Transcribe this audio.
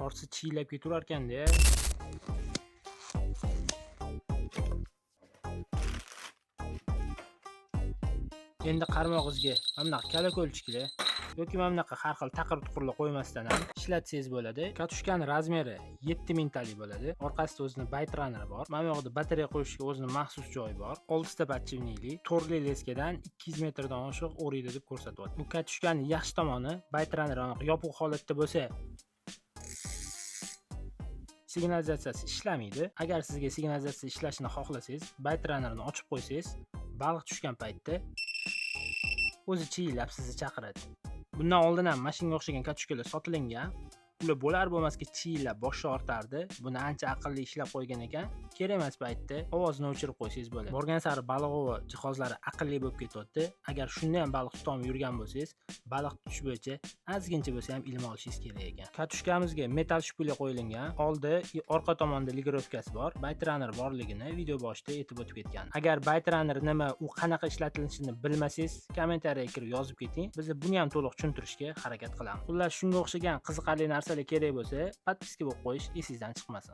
Tortsa chiyillab ketaverar ekanda. Endi qarmog'ingizga mana bunaqa колокольчик lar yoki mana bunaqa har xil taqir-tuqurlar qo'ymasdan ham ishlatsangiz bo'ladi. Катушка ni размер i 7000 talik bo'ladi. Orqasida o'zini Bait Runner bor. Mana bu yoqda batareya qo'yishga o'zini maxsus joyi bor. 6 ta подшипник li, to'rli леска dan 200 metrdan oshiq o'riydi deb ko'rsatyapti. Bu катушка ni yaxshi tomoni, Bait Runner anaqa yopiq holatda bo'lsa, signalizatsiyasi ishlamaydi. Agar sizga signalizatsiya ishlashini xohlasangiz, Bait Runnerni ochib qo'ysangiz, baliq tushgan paytda o'zi chiyillab sizni chaqiradi. Bundan oldin ham mana shunga o'xshagan катушка lar sotilingan. Ular bo'lar bo'lmasga chiyillab boshni ortardi. Buni ancha aqlli ishlab qo'ygan ekan. Kerak emas paytda ovozini o'chirib qo'ysangiz bo'ladi. Borgan sari baliq ovi jihozlari aqlli bo'lib ketyapti. Agar shunda ham baliq tutolmay yurgan bo'lsangiz, baliq tutish bo'yicha ozgincha bo'lsa ham ilm olishingiz kerak ekan. Катушка mizga metall шпуля qo'yilgan. Oldi, orqa tomonda регулировка si bor. Bait Runner borligini video boshida aytib o'tib ketgan. Agar Bait Runner nima, u qanaqa ishlatilishini bilmasangiz, kommentariyaga kirib yozib keting. Biz buni ham to'liq tushuntirishga harakat qilamiz. Xullas, shunga o'xshagan qiziqarli narsalar kerak bo'lsa, подписка bo'lib qo'yish esingizdan chiqmasin.